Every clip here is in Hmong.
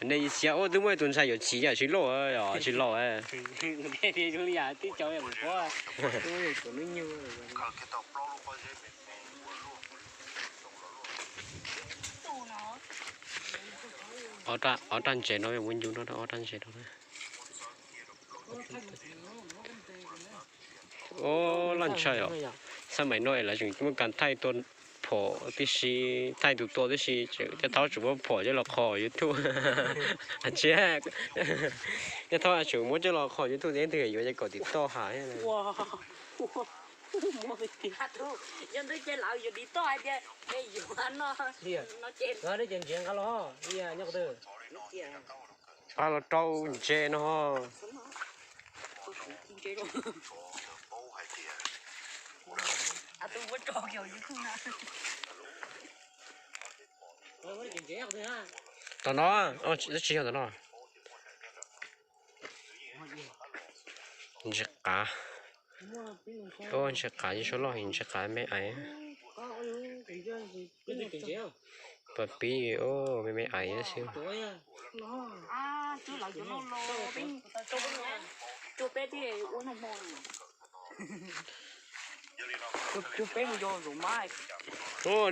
Nej ib xiab ua twb muaj tus ntxhais yuav txiv yam tsis loj, tsis laus. Ob raj ntses no, muab ncu no ob raj ntses no. Laj ntshai os. Xab maim no es lawv tseem muaj kas thaij tua phom tib si, thaij tus tua tib si, coj thaub tseem muab phom coj los qhov YouTube. Tsis, coj thaub tseem muab coj los qhov YouTube, ib tug yuav kom tim toj has. Nqa los rau ntses no. Tom no, tsis yog tom no. Ntses qav, ntses qav, ntses qav me ais. Pas pib, me me ais xwb.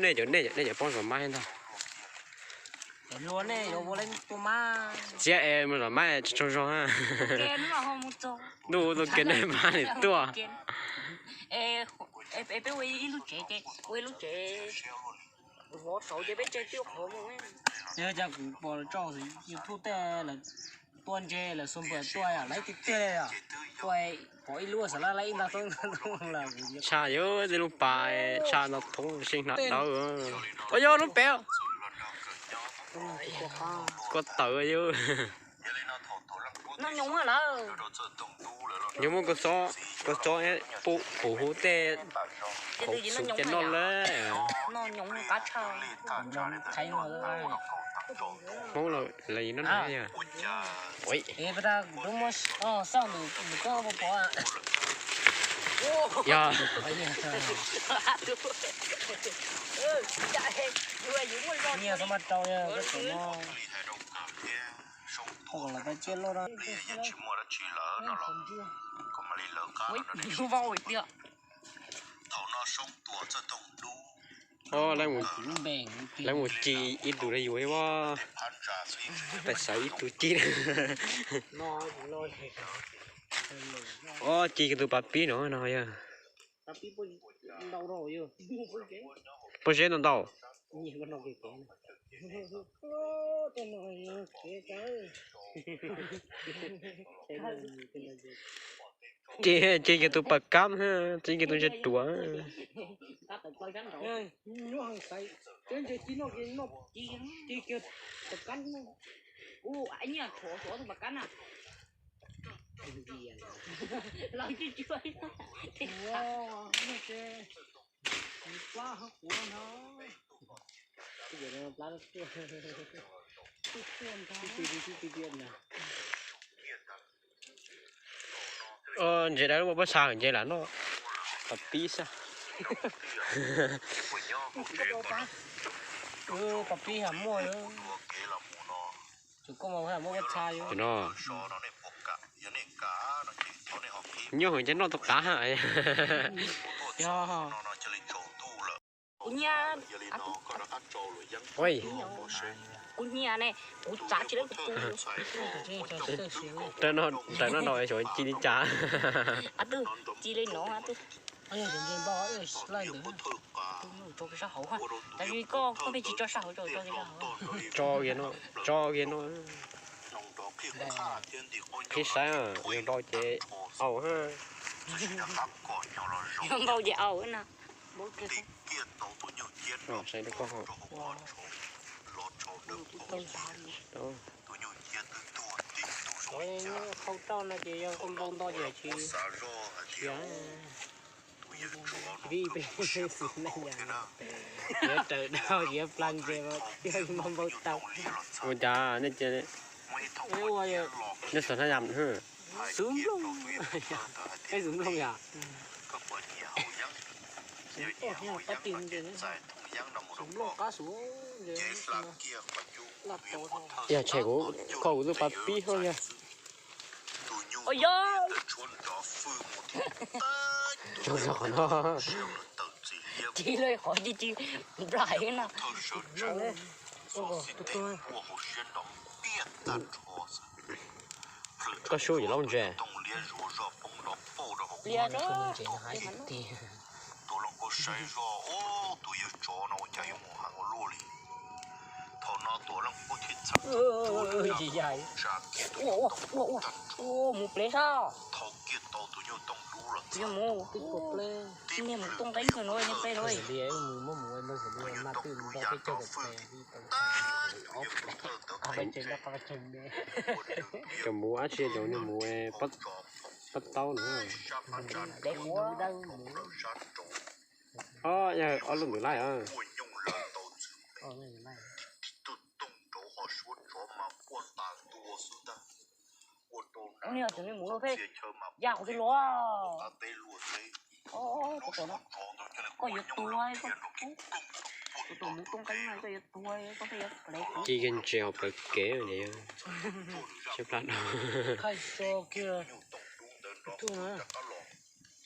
Nej cov, nej cov poob zov mab ntag. Txiab es mus zov mab tsis tsaug zog. Ntuj ua tau kev nej mab li tuaj. Peb ua ib lub tsev ces ua ib lub tsev vov saud ces peb tseg twb qhov mus. Yog cas kuv pom tso YouTube tej lawv tua ntses lawv xuas npawm tua yom, lawv ib tug tiag li yom. Tua pom ib lub xav lab lab ib ntag toob lawm. Tshaj yog tej lub pas tshaj no thoob sib hnab dawb. Ua yog lub pem. Kua tawm yog. Nyob muab kua txob, kua txob puv huv tej, xub ces noj lawm. Hmoob lawm no. Yog. Nyiaj txhob maj rau, koj tseem no. Ua kom lawv tau ciaj loj na. Lawv mus ci ib tug rau yus, pais xaiv ib tug ci. Ci kiag tus pas pib no no yog. Pob zeb ntau ntau. Ci, ci kiag tus pas kab, ci kiag tus ntses ruam. Ntses dawb ua pob txha ntses lam noj, pas pib xwb. Pas pib ha muaj, tsuas koj mas ha muaj pob txha no. Nyob hauv ntsej noj tau qav ha. Kuv nyiam, kuv nyiam ne, kuv txav tsis lawm kuv tu. Ntawm no nrau xyov ci li cas. Ci li no. Sab hauv, tab sis koj, koj pheej tsis tso sab hauv, tso, tso kiag no, tso kiag no. Qhib saib, yog ntau ces au ha. Yog ntau ces au na. Saib rau koj. Qhau rau no ces yog koj npau nto ces tsis siav. Vim peb xwm neej yam no, yuav raws dab yuav pla ntses mas thiaj npau npau taws. Ua cas nej cia li, nej xav thaj yam, xwb nplooj, peb xwb nplooj yom. Yog tshem kuv, koj kuv twb pab pib hlo yog. Tsis lawv qhov ci ci nplai no. Koj sub yim laub ntses. Lia no. Mus plev sab. Mus, niag mus tooj nqeeb kawg no niag plev no. Cov mus dab tsi, cov mus pab taub no. Ob, yog ob lub ntawd laij. Ub, niag cov niag mus luaj pheej ya qhov twg los. Koj yuav tuag, koj tus mus tooj nqeeb no koj yuav tuag, koj thiaj yuav plev kuv. Ci kiag ntses hauv plawv kev niam yau. Siab plab dhau.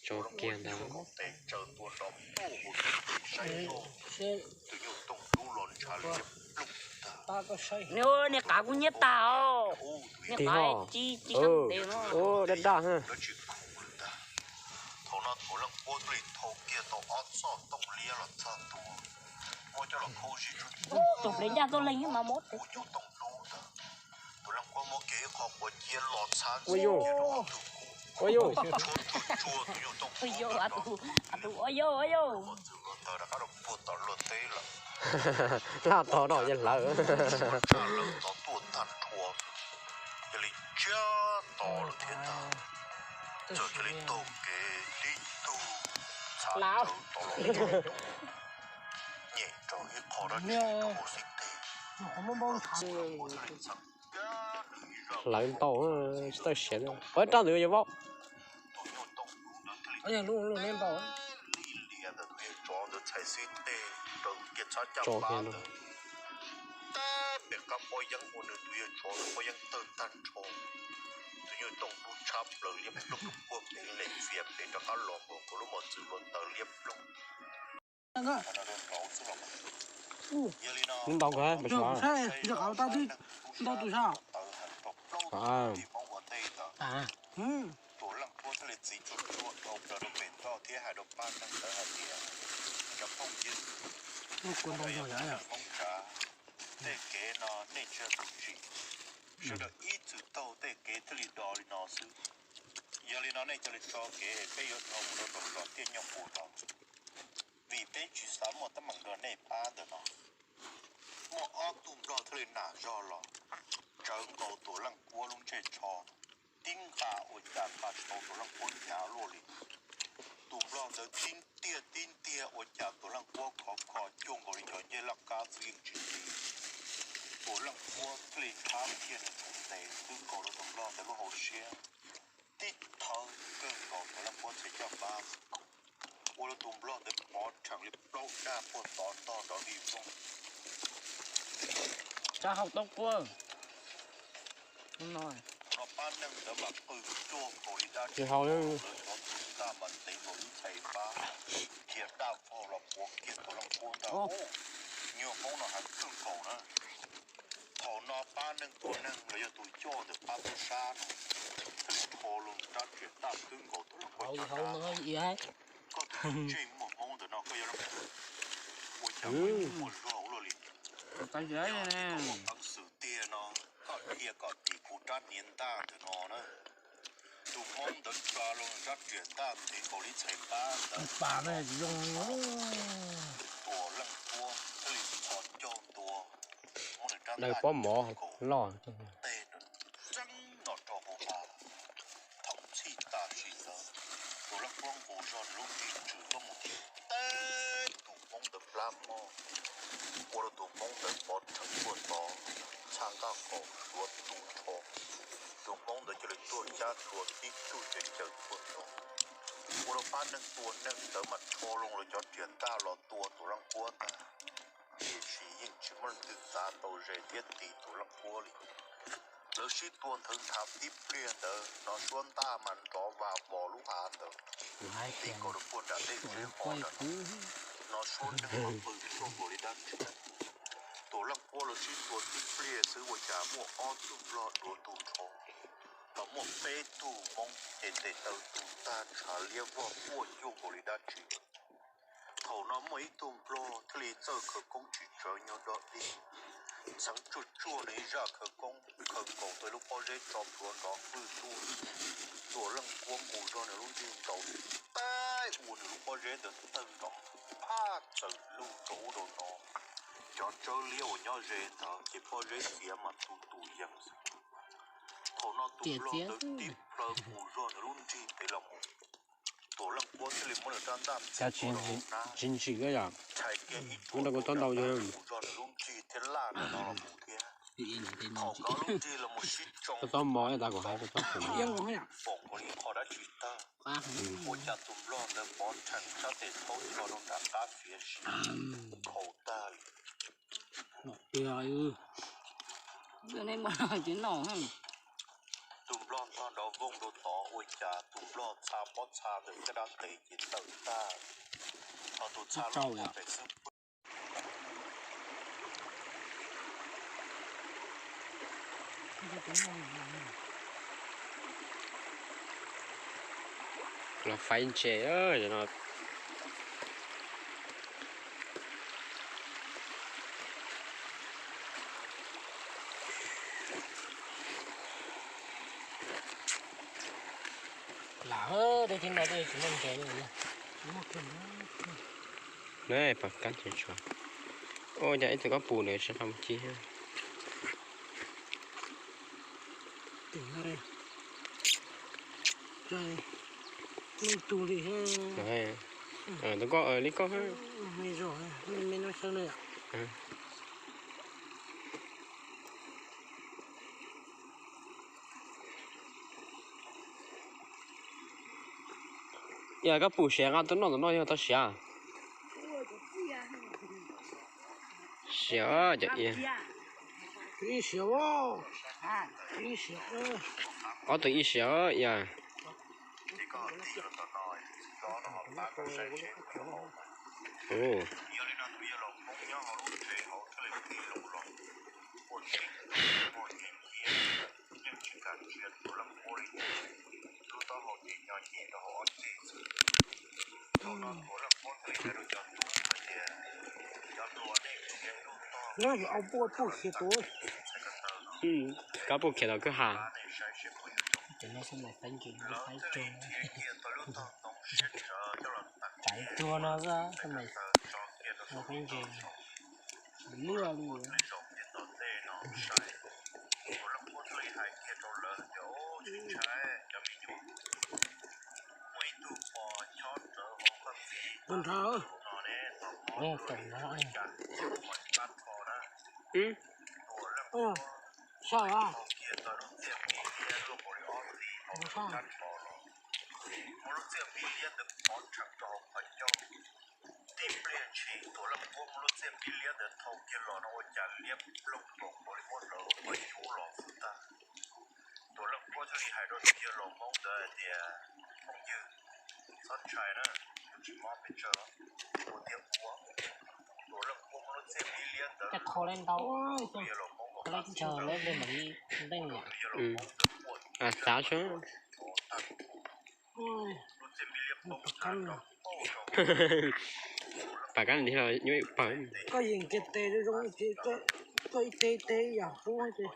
Tso kiag ntawd. Niag qav kuv nyiab tag os. Niag qav ci ci ntev no. Daj daj. Thaum no Tuam Leej Kuab thiaj li thau kiag tau ob txoj tooj liab los txog tua, muab coj los khau zib. Tus plev ncaj tuaj leeg mas mob. Tuam Leej Kuab muab kiag ib qho quav ciab los txhab ntxiv kiag rau hauv tug kub. Ua yau, ua yau, ua yau. Ua yau, ua yau. Txwm luag taws rov qab rau puag tom luag teb lawm. Laj tog no yeej hlawv. Tshaj lawm tod tuaj tag nrho, cia li ntsiag to lawm thiab ntag. Txawm cia li taug kev tib tug txhav tawv tod los, nyem rau ib qho dab tsi rau hauv xib teg. Hlawv ntau, tsis txawj siav li. Ua raj ntawd yuav vaub. Tus nyuj tooj dub ntawd thiaj li ua liab ntau. Tus yawg tsov ntawd txhais xib teg raws kiag txhab caj pab ntawd, tab pem qab pob yeeb ua nws tus yawg tsov ntawd pob yeeb tawg tag nrho. Tus nyuj tooj dub tshab plaws liab ploog rau puag pem lem fias pem rov qab los nkaus, nkawd lub mos txwm luag taws liab ploog. Yog li no, ntau kawg, ntau tus sab. Tuam Leej Kuab thiaj li txiv tsuag tsuag dhau plaws rau pem toj thiab hais rau pab neeg ntawd hais tias, cov phooj ywg, Hmoob tsav, tej kev no nej tsis yog tus tsim, sawv daws ib txwm taug tej kev thiaj li do li no xwb. Yog li no nej cia li tso kev peb yuav dhau mus rau tom zos Tiaj Nyuj Qus no, vim peb tsis xav muaj teeb meem nrog nej pab ntawm no. Muaj ob tug nplog thiaj li nam zog los tsawv nkaus Tuam Leej Kuab lub ntsej tsho, tib nqa ua cas nqa tsis tau Tuam Leej Kuab hnyav luaj li. Tus nplog ntawd tib ntiag tib ntiag ua cas Tuam Leej Kuab khov kho cuag nkaus li cov ncej laj kab xwb yeej tsis tiv. Tuam Leej Kuab thiaj li nrhab kiag nws tus tes twb nkaus rau tus nplog ntawd lub hauv siab, tib thawb kawg nkaus Tuam Leej Kuab txhais caj pab, ua rau tus nplog ntawd pov rhees li plaub daj puag tod ntog nrov vij voog. Tsa hau tau quaj. Thaum no pab neeg ntawd mas qw cuag nkaus li dab tsi, lawv cov txwm ntaj mas ntev nkaus lub txhais pab, dhia daj vog los puav kiag Tuam Leej Kuab ntag. Nyuag Hmoob no heev kawg nkaus na. Thaum no pab neeg tuaj neeg los yog tus coj ntawm pab tub sab no thiaj li rho loo rab riam daj twb nkaus Tuam Leej Kuab caj dab. Koj tus ntsej muag Hmoob ntawm no koj yuav ua cas muaj zog ua luaj li. Yog thaum muaj peev xwm tiag no koj dhia kom tim kuv rab hniav ntaj ntawm no na. Tus Hmoob ntawd tsa loo rab riam ntaj ntev nkaus li txhais pab ntawd. Tuam Leej Kuab thiaj li txhos caug ntua, muab nws rab ntaj nkaus teg txeeb no rau hauv pas. Thaum txhij tam sim ntawd, Tuam Leej Kuab nqus zog nws lub ris tswm tuaj mus thib teb tus Hmoob ntawd plab mog, ua rau tus Hmoob ntawd pov rhees puag tod, txhaj nqaj qaum hluav tu nrho. Tus Hmoob ntawd cia li tuaj cab hlua tib tug caws caws puag tod. ua rau pab neeg tua neeg ntawd mas rho loo lawv cov riam ntaj los tua Tuam Leej Kuab tag, tiam sis yeej tsis muaj leej twg txav tau Zes thiab Tis Tuam Leej Kuab li. Lawv sib tua nthwv nthav tib pliag ntawd, no suab ntaj mas nrov vas vos lub hav ntawd, ti kaus rau puag nram tej zeb ho ntawd. No suab neeg mas pw tsuag nkaus li dab tsi. Tuam Leej Kuab lawv sib tua tib pliag xwb ua cas muaj ob tug Nplog dua tu nrho, los muaj peb tug Hmoob ces tes taw tu tag ntshav liab vog quaj cuag nkaus li dab tsi. Thaum no muaj ib tug Nplog thiaj li txawj khawv koob tsis tsawv nyuag dog dig, txheev tsuag tsuag nws ib zaj khawv koob khaws nkaus tau lub pob zeb tso plhuav nrov hwj tuaj. Tuam Leej Kuab nqus zog nws lub nrig ntaus taig ua nws lub pob zeb ntawd tawg nrov phaj txawm lug rau ub rau no. Cov tsawb liab uas nyob ze ntawd ces pob zeb txiav mas tu tu yees xwb. Thaum no tus Nplog ntawd tib plhaw nqus zog nws lub nrig pem los mus, Tuam Leej Kuab thiaj li muab nws rab ntaj tsis ntsim, ntshai kiag ib ruam nws rab ntaj nqus zog nws lub nrig thiab laj nws no los mus thiab. Thaum nkawd lub nrig los mus sib tsoo, foom nkaus li qhov dab tsi tawg, ua cas tus Nplog ntawd pov rhees sab tes thaub tso rau nram qab fiav si, khaus tag li. Tus Nplog ntog nrov vooj rau tod ua cas tus Nplog txha pob txha ntawm caj dab tes ces tawm tag, ho tus txha lub pem xwb. Los faib ntses no. Lam tej thib no tej tsis muaj ntses li. Pom kab tsis tshua. Ua cas ib tug kab pus ntawd tsis nqa mus ci. Tus koj li koj. Yog koj pum siav nqa tuaj noj tom no yog tau siav. Siav cov ia. Ob tug ib siav ia. Kab pum khiav tom kwj ha. Tsaiv tuag no xwb, faib ntses. Luaj li. Tus nrad. Sab a. Sab. Tib pliag ntshis Tuam Leej Kuab muab lub txiaj pib liab ntawd thau kiag los no ua cas liab ploog nkaus li muab rawv qhov cub los xwb tag. Tuam Leej Kuab thiaj li hais rau tus yawg laus Hmoob ntawd hais tias, phooj ywg, txhob ntshai na, kuv tsis mob pes tsawg, ua tiag ua. Tuam Leej Kuab muab lub txiaj pib liab ntawd, tus yawg laus Hmoob, tus yawg laus Hmoob ntawd ua xav tag. Pam kab ntawd los nyuaj pawg. Koj yeem kiag tes zoo zoo ces koj ib teg ib teg yam pub ces.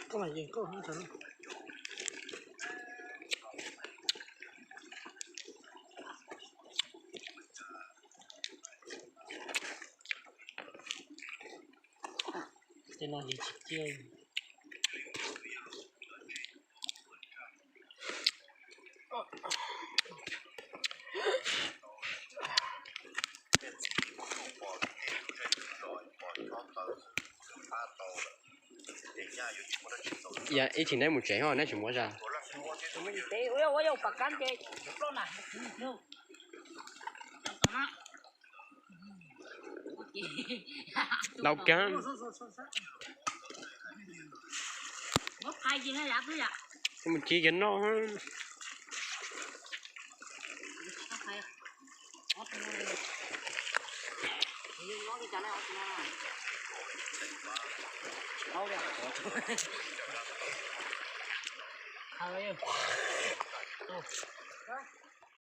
Koj mas yeej koj hab ntawd. No ces tsis ciaj. Ib chim neb mus tsev ho neb tsis muab zaj. Dau kab. Mus ci cov no.